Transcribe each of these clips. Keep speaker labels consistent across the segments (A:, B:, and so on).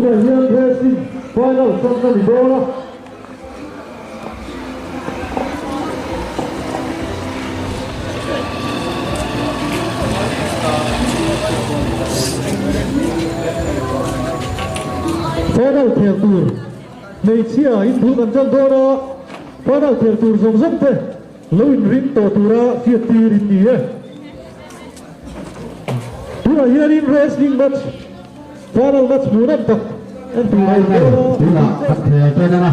A: Tunah hian wrestling final tan a ni dawn a. Final khel tur hmeichhia inthul kan tan dawn a, final khel tur zawng zawng te lo inring tawh tura hriattir in ni e. Tunah hianin wrestling match final match hmuhnawm tak en tur a awm dawn a.
B: Tunah kan khel tan a,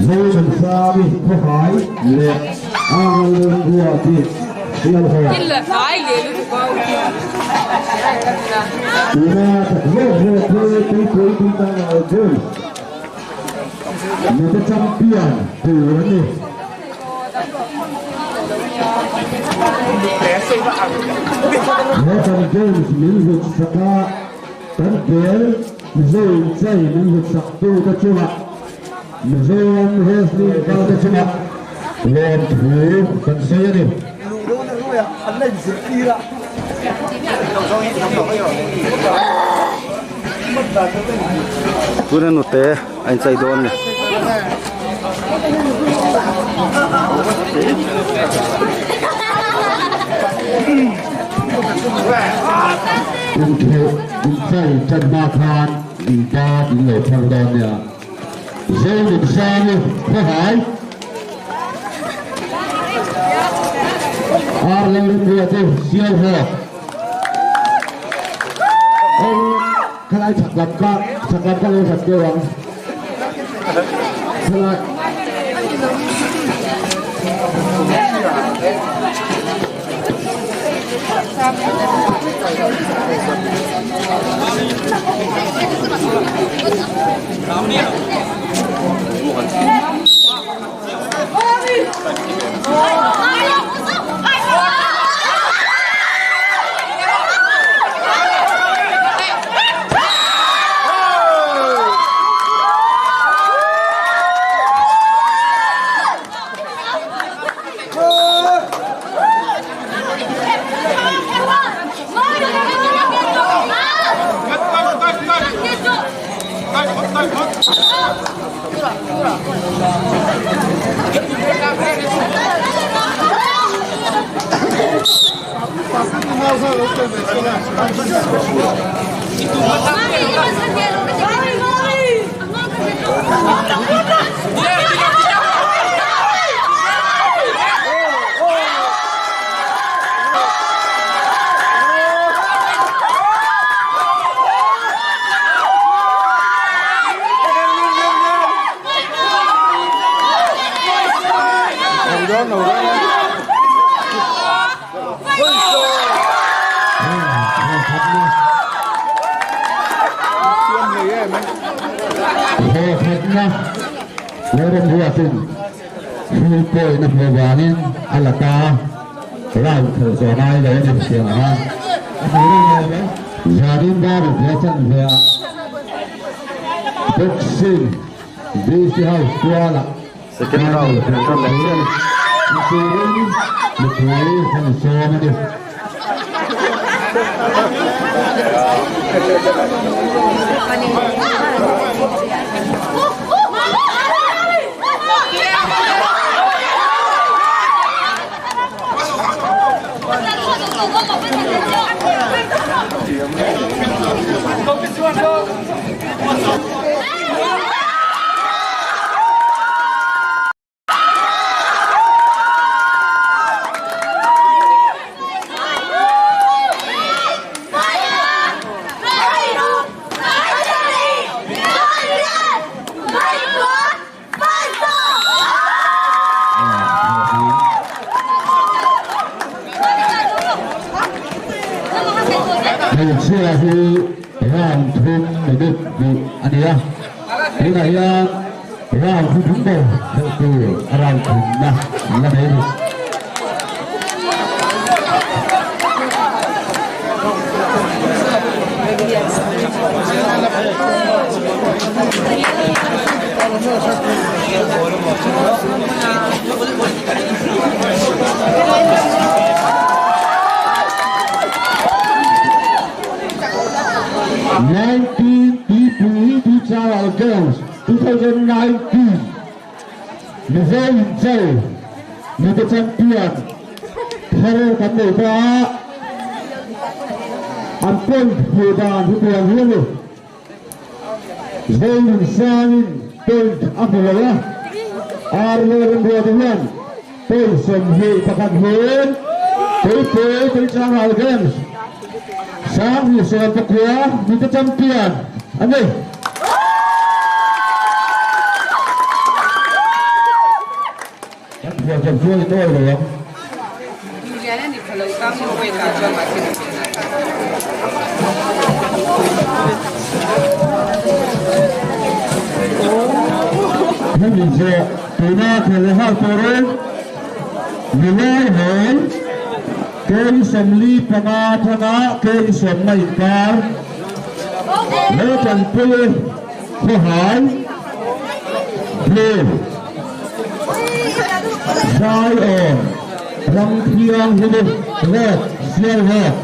B: Zonunsami Khawhai leh Arnalremruati Sialhawk. Tuna chak zawk zawk hi Tuipui Tuitang Boys Nute champion tur a ni. He kan games min hlut sak a, kan kel Mizo inchei min hlut sak tu te chungah Mizoram wrestling kal te chungah lawmthu kan sawi a ni.
C: Tuna nute a inchei dawn a ni.
B: Inkheh inchei tan hma khan inpa in lo thar dawn nia. Zonunsanga khawhai Ar Lalremruate Sialhawk Khalai chak lam kha chak lam kha lo hlat deuh ang. Khalai Thawkhatna Lalremruatin thil pawina hmuh vangin a la ta, round khelh zawh ngai lo a ni siang ang a. Zanin Daruk leh Chanve-ah Boxing DC House tualah
C: Second round kan tan leh chiah a ni.
B: Turin mipui an sawm a ni. Hmeichhia hi round thum minute hnih a ni a, tunah hian round hi thum ber khelh tur a round thumna an la nei a ni. 2019 Mizo Inchei Mipa Champion thar kan nei ta a, an point hmuh dan hi tiang hi a ni. Zonunsangin point a hmu lo a, Arlo Remruata hian point 21 hmuin Tuipui Tuichangral Games 2019 Mipa Champion a ni. Kan phuah chawp chuan i nawi lo ang. Hemi zawh tuna khel leh nghal turin Nilai Hall kei 45 atanga kei 50 inkar lo tanpui khawhai Blue. Zion ram thianghlim red Sialhawk.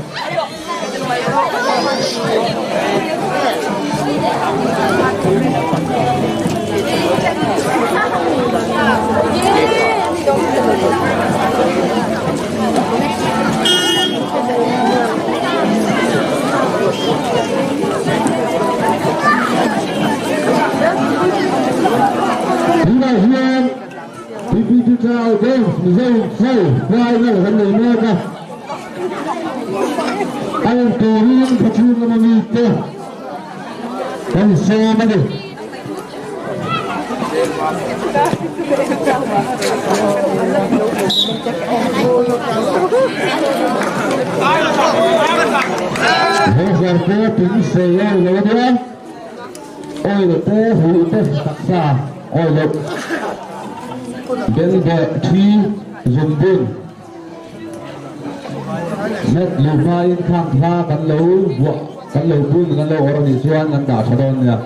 B: Tunah hian Deputy Trial Games Mizo Chho final kan nei mek a, a en turin khawchhung lama mite kan sawm a ni. Hawzar pawh tun sei lo lo a nia. Awi lo te huh te taksa awi lo bengbeh thi zungbun met luh hmain khang thla kan lo vuah kan lo bun kan lo awrh anih chuan kan dah tha dawn nia.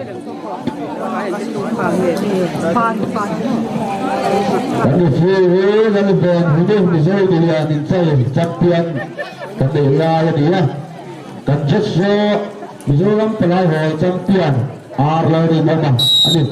B: Kan referee hi Lalven Hudu Mizo Duhlian inchei champion kan neih lai a ni a, kan judge zawh Mizoram palai hawl champion R Lalrinawma a ni.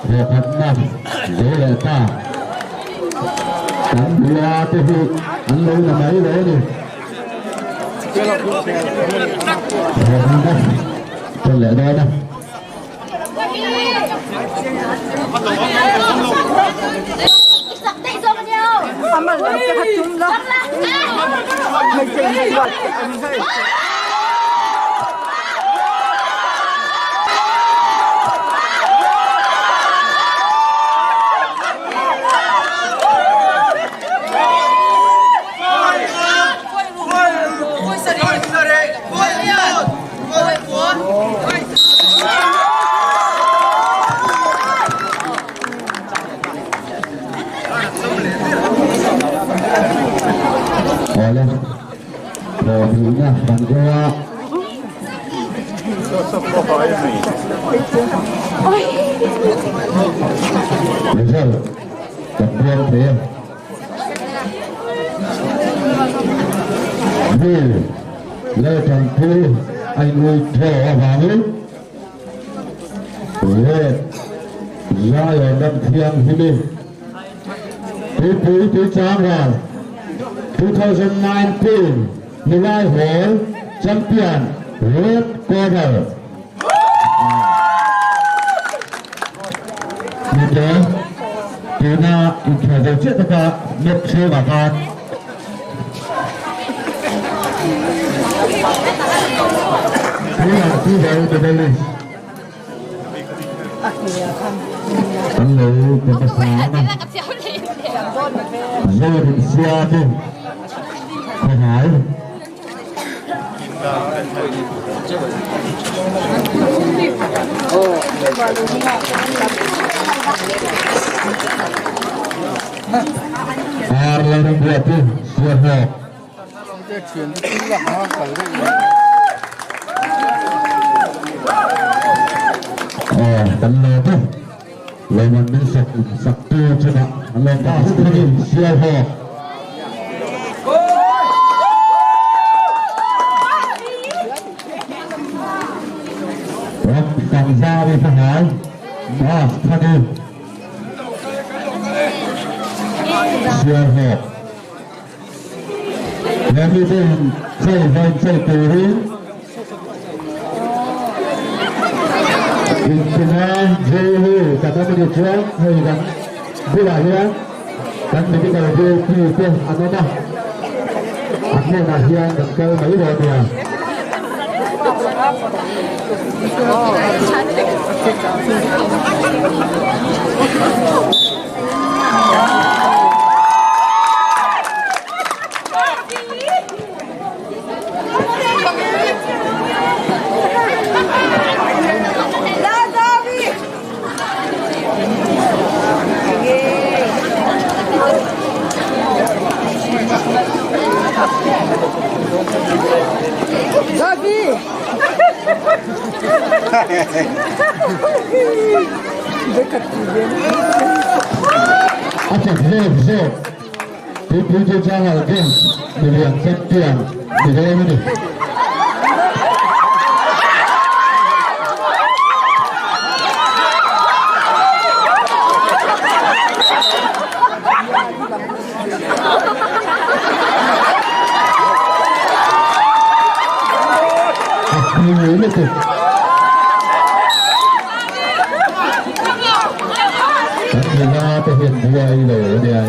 B: Vawkhatna zo leh ta kan bula te hi an lo na mai lo a ni. Vawkhatna Ṭan leh dawn a. Awle, hlawhtlingna kan zawh a. Result kan puang thei a. Bill Laltanpui a inui thaw avangin Red Zion ram thianghlim Tuipui Tuichangral 2019 Nilai Hall Champion Red Corner Mite tuna inkhel zo chiah taka net chhungah khan Tunah Silver Medalist an lo pe hmasa ang a, Zorinsiami. Khawhai. Ar Lalrambuati Sialhawk. Aw kan lawm e. Lawman min sak sak tu chungah an lawm tak zet a ni. Sialhawk. Ram Sangzari Hmangai Mask Thani Sialhawk. He mite in chei vain chei turin Inchina Jehu kan awm a nih chuan hei kan bulah hian kan medical duty te an awm a, a hnenah hian kan kal mai dawn nia. A chak zawk zawk Tuipui chu Changal Games milian champion ni dawn a ni. A hmui lutuk. Kan nula te hian buai lo a nia.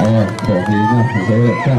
B: Aw, thawh hlihna a zo leh ta.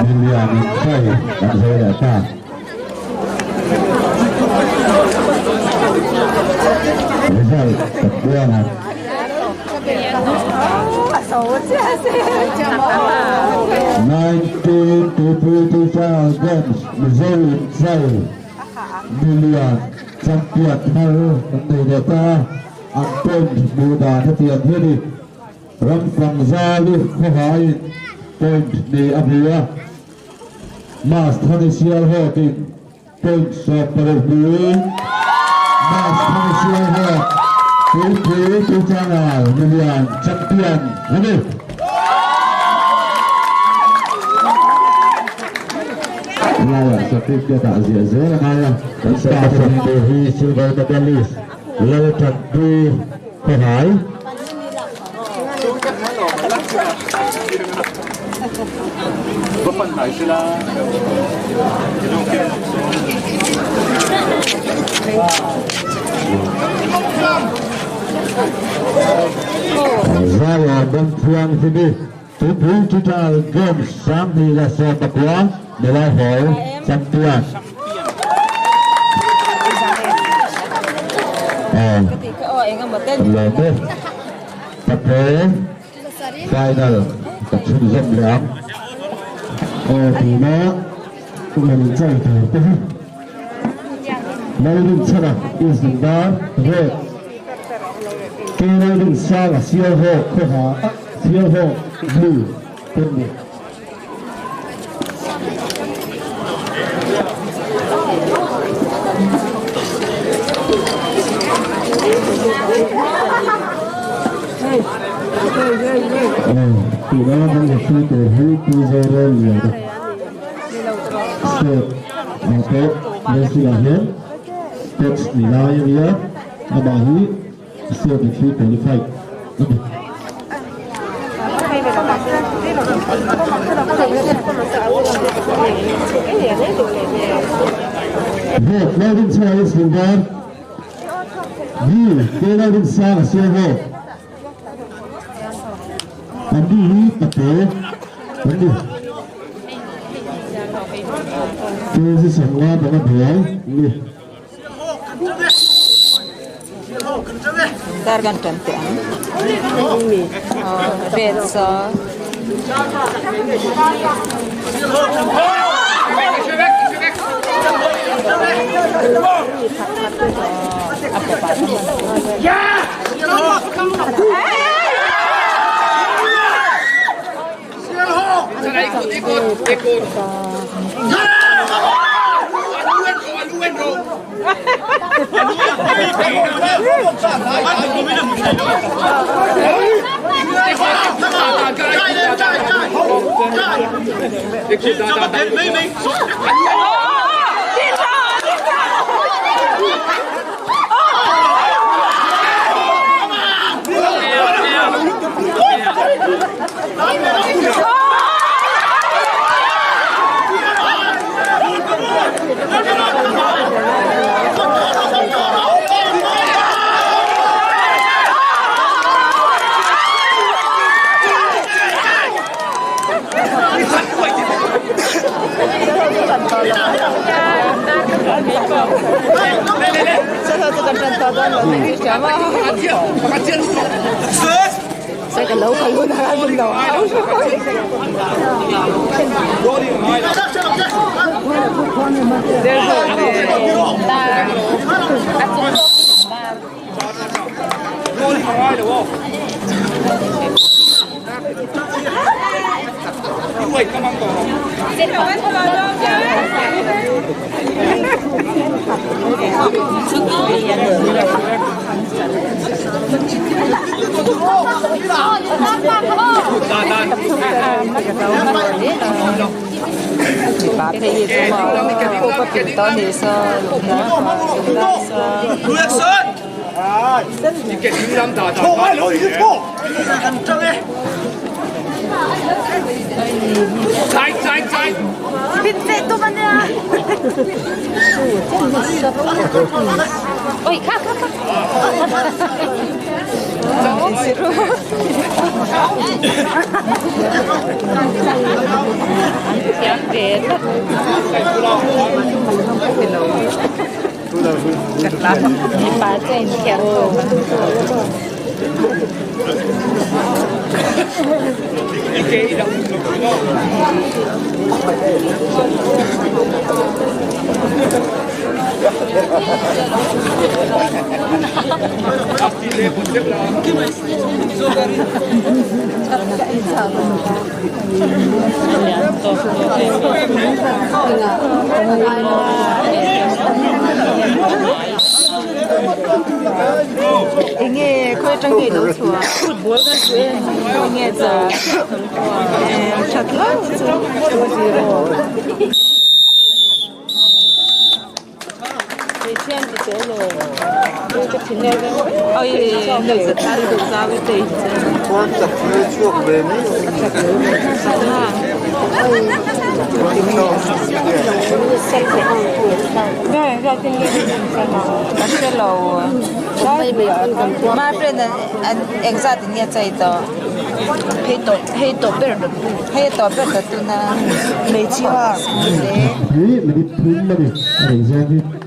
B: Milian inchei kan zo leh ta. Result kan puang ang. 19 to 25 Games Mizo inchei Milian champion thar kan nei leh ta. An point hmuh dan hetiang hi a ni. Ramfangzali khawhaiin point hnih a hmu a, Mas Thani Sialhawkin point 16 hmuin Mas Thangsial Hawk Tuipui Tuichangau Milian Champion a ni. Laiah certificate ah ziah zel a ngai a. Kan staff tur hi silver medalist Laltanpui Khawhai. Zaiah Bawmthianghimi Tuipui Total Games 2019 Nilai Hall Champion. Lawm e. Pathe final ka chhunzawm leh ang. Aw tuna rawn chai tur te hi Lalrinchhana East Bengal Red K Lalrinsanga Sialhawk khawha Sialhawk Blue te an ni. Tuna kan referee tur hi Pu Zoremliana State ah pawh wrestling ah hian coach ni lai a nia amah hi State referee qualified a ni. Vote Lalrinchhana East Bengal B. K. Lalrinsanga Sialhawk Anni hi pate an ni. KG 50 panga buai ni.
D: Dar kan tan teh ang. Red sa.
B: Hi minute thum a ni a rei zawng hi.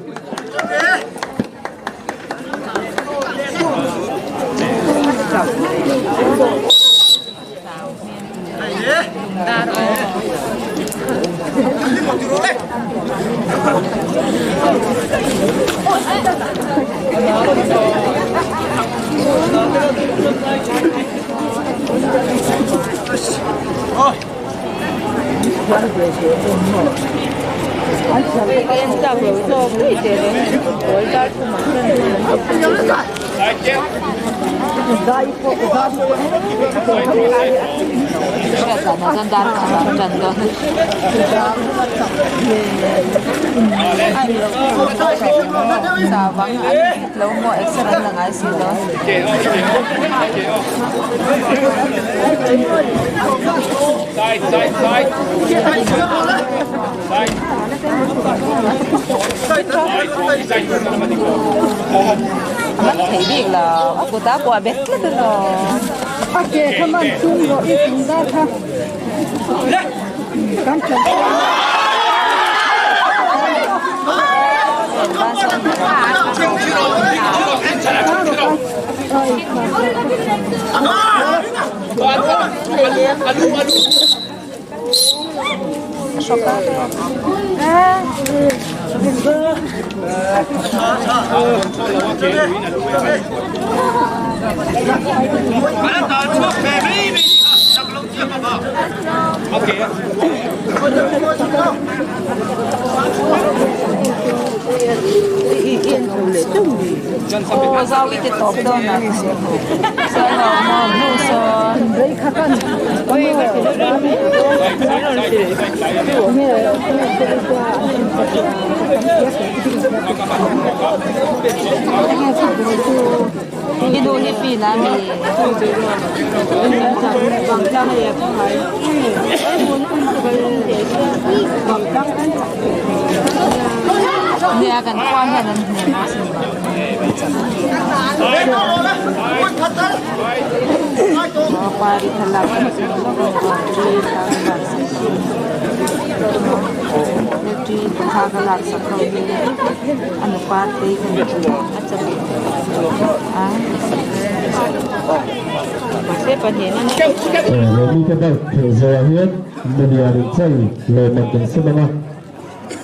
B: Lawmite bike khelh zawhah hian Nulian inchei lawmman kan sem ang a,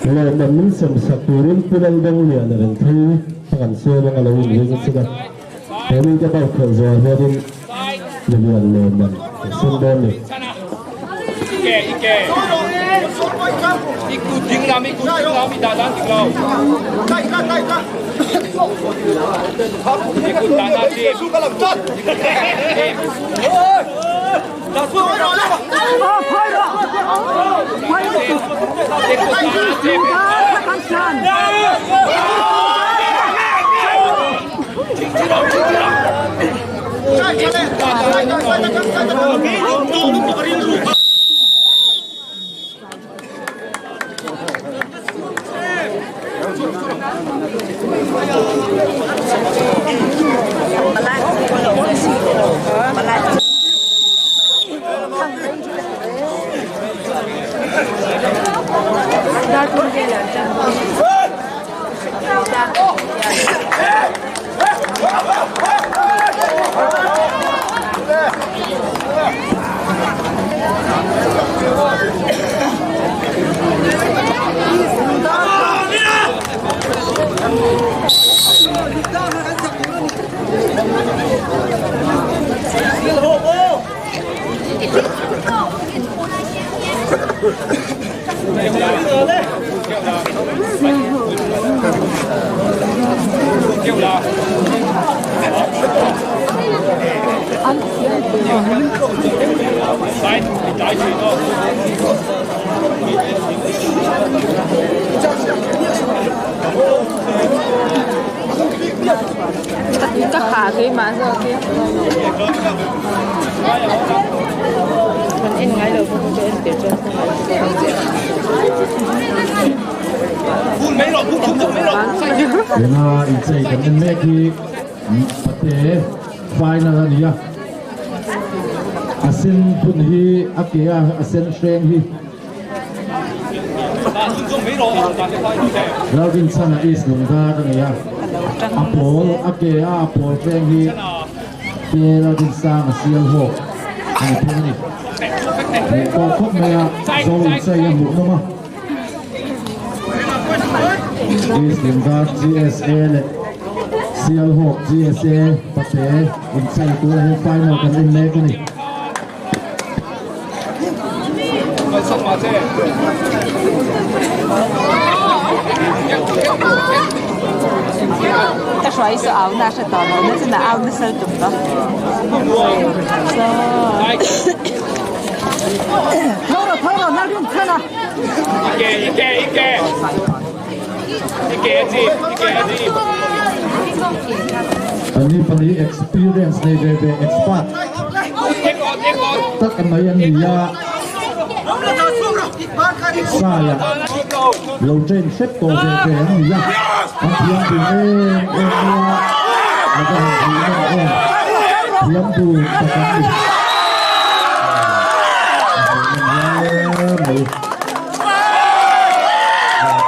B: lawmman min sem sak turin Pu Laldawngliana rawn thlei a kan siam ang a lo inring a sin a, Lawmite bike khelh zawhah hianin Nulian lawmman kan sem dawn ni.
D: Ka ha keimah zawk hi. Kan en ngai lo bawk chu en tir chuan khawngaih chu ka che.
B: Tuna inchei kan en mek hi pate final a ni a, a sen phun hi a ke a a sen hreng hi. Lalrinchhana East Lungdar a ni a, a pawl a ke a a pawl hreng hi Ke Lalrinsanga sial hawk a ni thung a ni. Hmuh tawk khawp mai a, Zo inchei a hmuh nawm a. East Lungdar GSA leh Sialhawk GSA pate inchei tur hi final kan en mek a ni.
D: Ka hruai saw au na hre tawh lo na chuna au nasa tum tawh.
B: Ani pahnih experience nei ve ve expert tak mai an ni a, Saia lo train hrep tawh ve ve an ni a, an thiam dun em em mai a, a va han hmuh nawm em, thiam dun tak an ni. A hmuh nawm hle mai.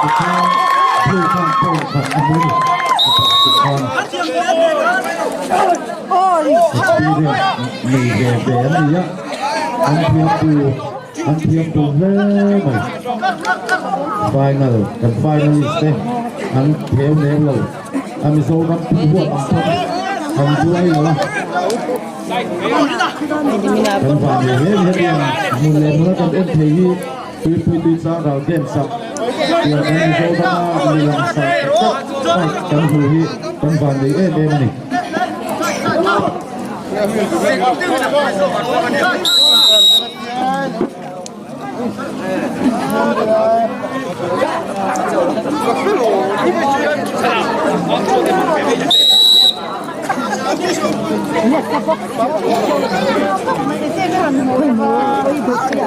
B: Tichuan blue khan point khat a hmu a ni. A pakhat khan experience nei ve ve an ni a, an thiam tu an thiam tu hle mai. Final kan finalist te an theu nem lo a Mizoram pum huap ang pawn an buai lo a. Kan van ni hle hetiang hmun leh hmuna kan en thei hi Tuipui tui chang ral game sak tiang kan Mizorama mi lang sak tak tak fight kan hmuh hi kan van nei em em a ni.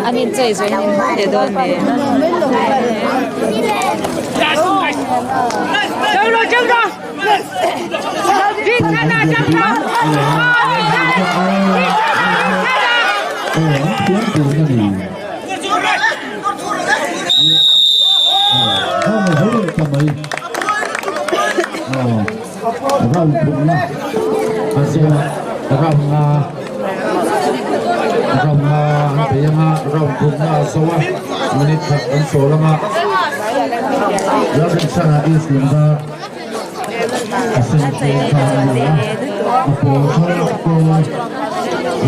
D: An inchei zawh in in leh dawn mai.
B: A sen hriam kha a ni a, a pawl kha pawl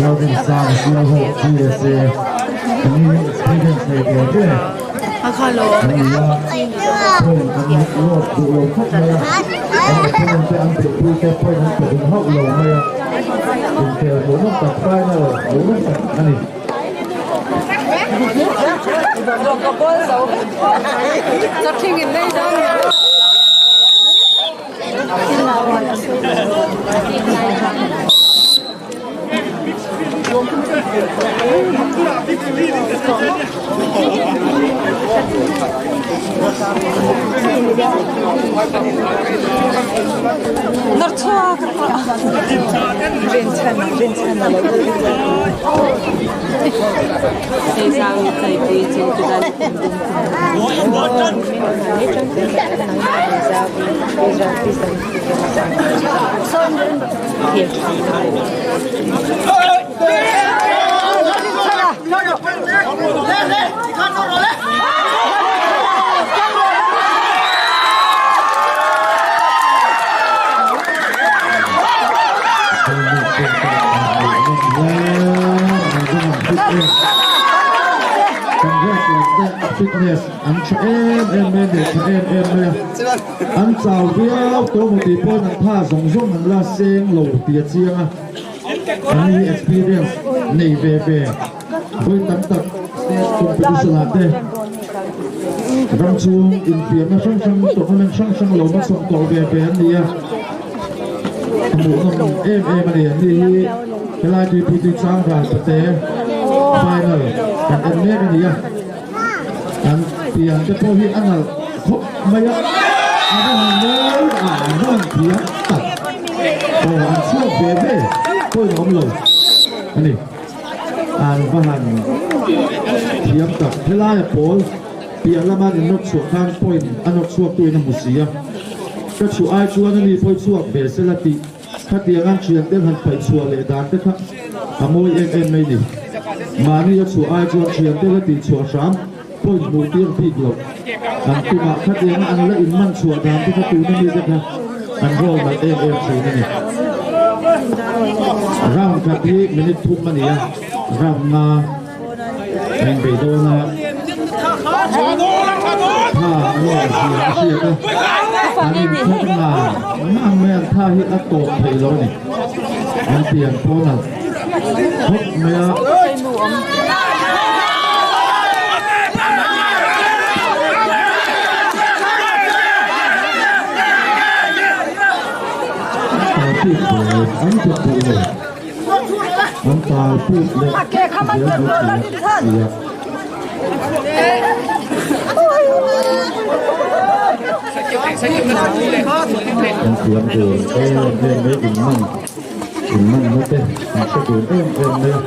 B: Lalrinsanga Sialhawk GSA an ni experience nei ve ve an ni a, point an lost duh lo khawp mai a, an opponent te an beihpui te point an pe dun hauh lo mai a, inkhel hmuhnawm tak final hmuhnawm tak a ni. Fitness an tha em em mai a ni, tha em em mai a, an chau viau tawh maw tih pawhin an tha zawng zawng an la seng lo tih a chiang a, an hi experience nei ve ve vawi tam tak state competition ah te ram chhung infiamna hrang hrang tournament hrang hrang lo hmachhawn tawh ve ve an ni a. Hmuhnawm em em a ni. Ani hi helai tuipui tui chang ral pate final kan en mek a ni a. An pian te pawh hi a nalh khawp mai a. A va han mawi a, an va han thiam tak. Aw an chhuak ve ve pawhin a awm lo a ni. An va han thiam tak. Helaia pawl piah lama an innawt chhuah khan point a nawt chhuak tuin a hmu si a. Ka chhuah ai chuan ani pawh chhuak ve sela tih khatiang an thian te han paih chhuah leh dan te kha a mawi em em mai ni. Mahni a chhuah ai chuan thian te la tih chhuah hram point hmuh tir bik loh an tum a, khatianga an la inman chhuah dan te kha tuna mi te kha an roll nalh em em thin a ni. Round khat hi minute thum a ni a, round nga a inbei dawn a, tha a lawm zia a hriat a, an inthawk ngang ngang mai an tha hi a tawp thei lo a ni. An pian pawn a khawp mai a. Party pawl an kut duh lo. An tal put leh zel mai thei a sia. An thiam dun em em mai in man in man na te an hre dun em em mai a.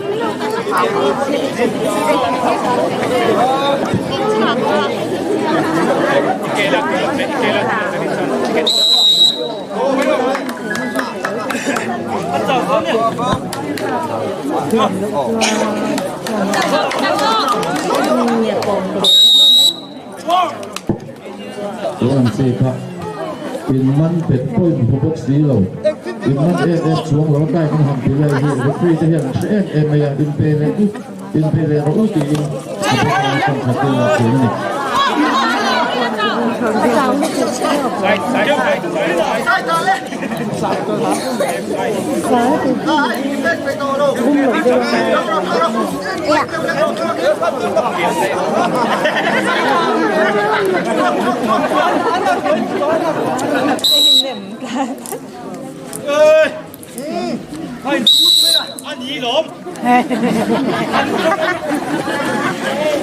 B: Tun ang chi kha in man pet pawhin hmu bawk si lo, in man em em chuang lo time an han ti lai hi referee te hian an hre em em mai a, in pe leh u, in pe leh rawh u tiin a bawk a kan khat vel ah thin a ni.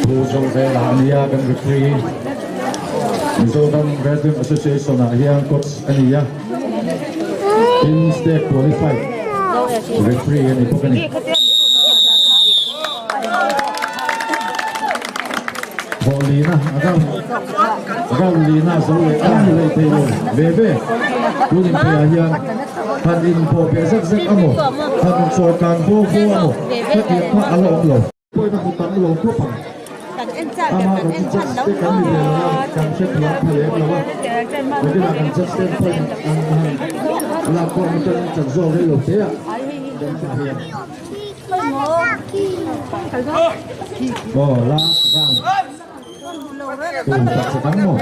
B: Thu zawng vel ah ania kan referee Mizoram Wrestling Association ah hian coach a ni a, tin state qualified referee a ni bawk a ni. Thawhlina round round lina zo leh a ni leh thei lo ve ve tun inpeiah hian han inpawh beh zek zek a maw han inchawi kan vaw vaw a maw khatiang kha a la awm lo. Pawhin a hmu tam lo khawp ang. Amah kan chu judge te kan ni ve lo a kan hrethiam pha lem lo a nakinah kan judge ten pawhin an han lak pawh atangin chan zawk rei lo te ah kan hre thei ang. Aw last round tum tak che dang maw?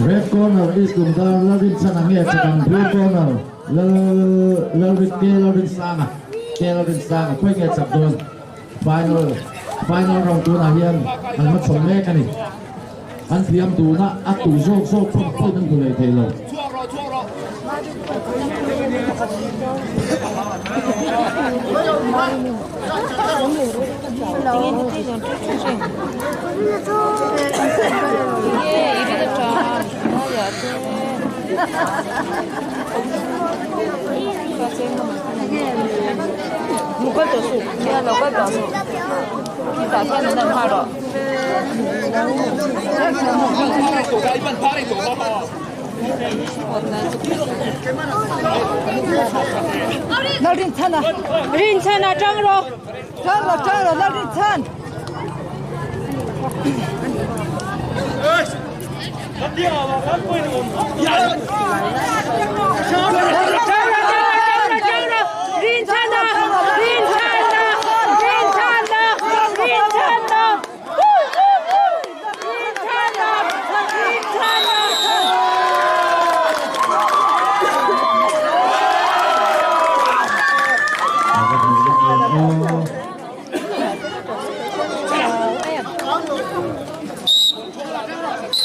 B: Red corner is Lungdar Lalrinchhana nge che dang blue corner Lal Lalrin K Lalrinsanga K Lalrinsanga khawi nge chak dawn final final round tunah hian an hmachhawn mek a ni. An thiam duna a tu zawk zawk pawn pawhin an hmu leh thei lo.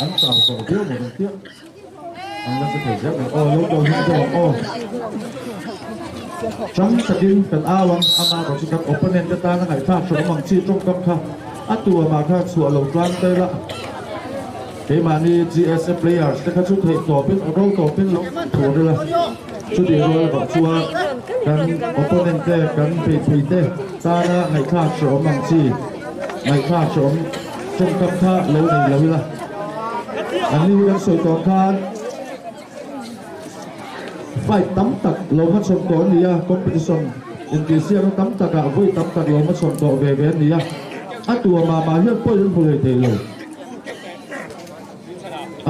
B: An chau tawh viau maw kan tia.
A: An la che thei zel mai. Aw lo do hlum deuh ang aw. Chang takin kan au ang, ama erawh chu kan opponent te tana ngaihthlak hre awm ang chi tawngkam kha a tu amah kha chhuah lo tlang te la. Keimahni GSA players te kha chu theih tawpin aw ro tawpin lo thur ila. Chutih rual erawh chuan kan opponent te kan beihpui te tana ngaihthlak hre awm ang chi ngaihthlak hre awm tawngkam kha lo nei lo ila. An ni hi kan sawi tawh khan fight tam tak lo hmachhawn tawh an ni a, competition intihsiakna tam takah vawi tam tak lo hmachhawn tawh ve ve an ni a, a tua mah mah hian pawi an hmu hlei thei lo.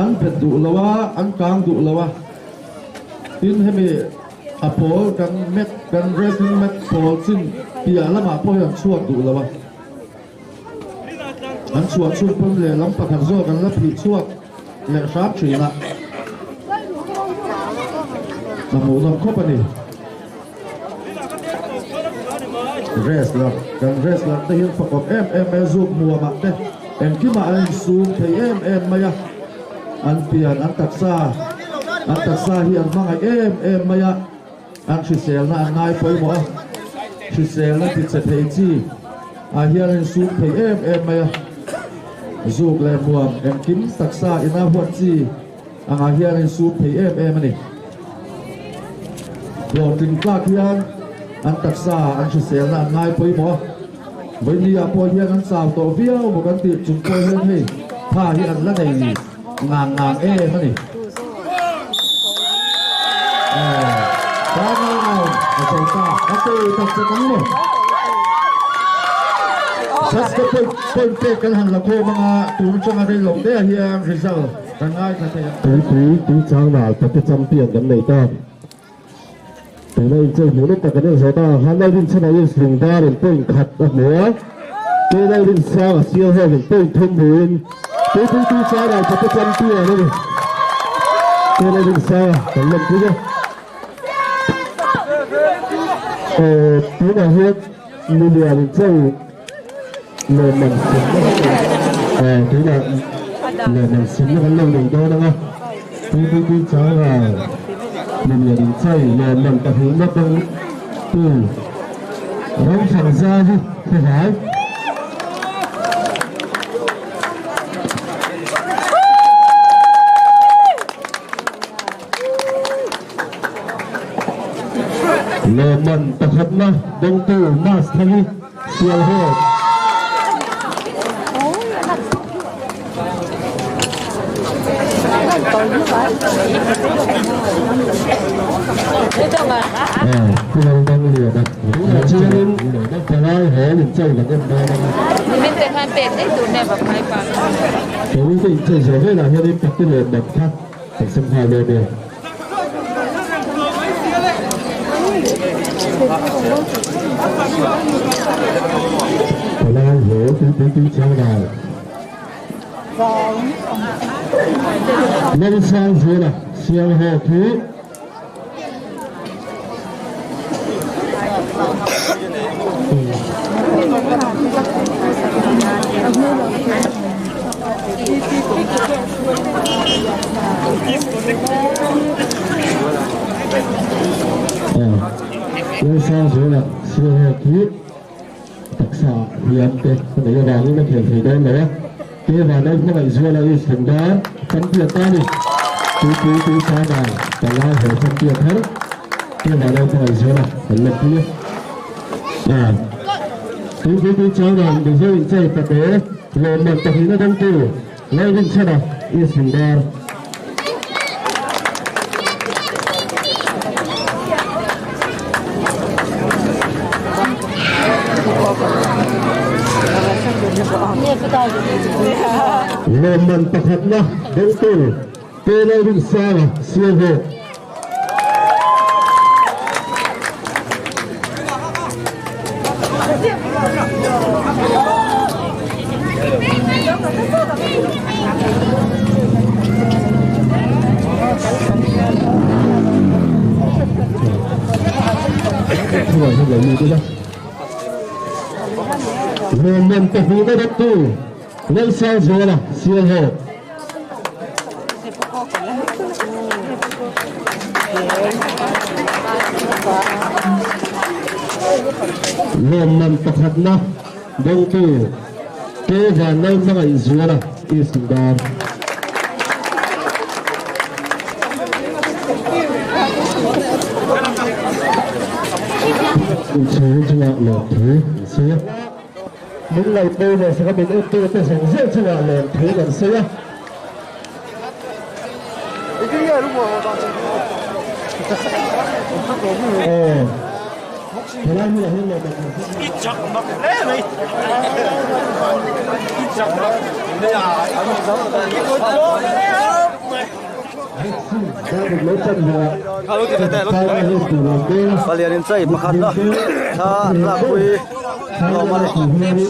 A: An pet duh lo a, an kang duh lo a, tin hemi a pawl kan mat kan wrestling mat pawl chin piah lamah pawh hi an chhuak duh lo a. An chhuah chhun pawn lehlam pakhat zawk an la phih chhuak leh hram thin a, a hmuhnawm khawp a ni. Wrestler, kan wrestler te hian fakawm em em mai a, zuk hmuamah te engkimah an insum thei em em mai a, an pian an taksa, an taksa hi an hmangaih em em mai a. An hriselna an ngai pawimawh a, hriselna ti che thei chi ah hian an insum thei em em mai a, zuk leh hmuam engkim taksa ina huat chi angah hian an insum thei em em a ni. Hlawhtling tlak hian an taksa an hriselna an ngai pawimawh a, vawiini ah pawh hian an chau tawh viau maw kan tih chung pawh hian hei tha hi an la nei Ngang ngang em a ni. Final round a zo ta. A pe tak tak ang maw? Saska point point pek kan han la khawm anga tun atanga rei lo te ah hian result kan ngaithla thei ang.
B: Tuipui tui chang ral pate champion kan nei ta. Tuna inchei hmuh nawm tak kan en zawh ta. Han Lalrinchhana is lungdar in point khat a hmu a, Ke Lalrinsanga sial ho in point thum hmuin Tuipui tui chang ral pate champion a ni. Ke Lalrinsanga kan lawmpui a. Tunah hian Lilian inchei lawmman simna kan nei tunah lawmman simna kan lo nei dawn ang a Tuipui tui chang ral Lilian inchei lawmman pahnihna dawng tu Ramthangzau hi khawhai. Lawmman pakhatna dawngtu Mas Thangi Sialhawk. Pu Laldangliana tunah chuanin palai hawl inchei kan en dawn a ni. Tawite inchei zawh velah hianin pate lawmman kha Kan sem nghal dawn e. Palai haw tuipui tui chang ral. Lalsang Zuala sial haw khi Lalsangzuala Sialhawk hi taksa hliam te a neih avangin a khel thei dawn lo a, Ke Vanau Hmangaihzuala East Lungdar champion ta a ni. Tuipui Tuisangai Palai haw champion thar Ke Vanau Hmangaihzuala kan lawmpui a. Tuipui Tuisangai Mizo inchei pate lawmman pahnihna dawngtu Lalrinchhana East Lungdar. Lawmman pakhatna dawngtu Pu Lalrinsanga Sialhawk. Lawmman pahnihna dawttu Lalsangzuala Sialhawk. Lawmman pakhatna dawngtu Ke Vanlalhmangaihzuala East Dar. Inchhung chungah lawmthu an sawi a. Min ngaihpawh leh saka min entute zawng zawng chungah lawmthu kan sawi a. Aw, helai hmunah hian lawmman kan
C: Palian in chei pakhat a thla an lakpui hlawm a ni.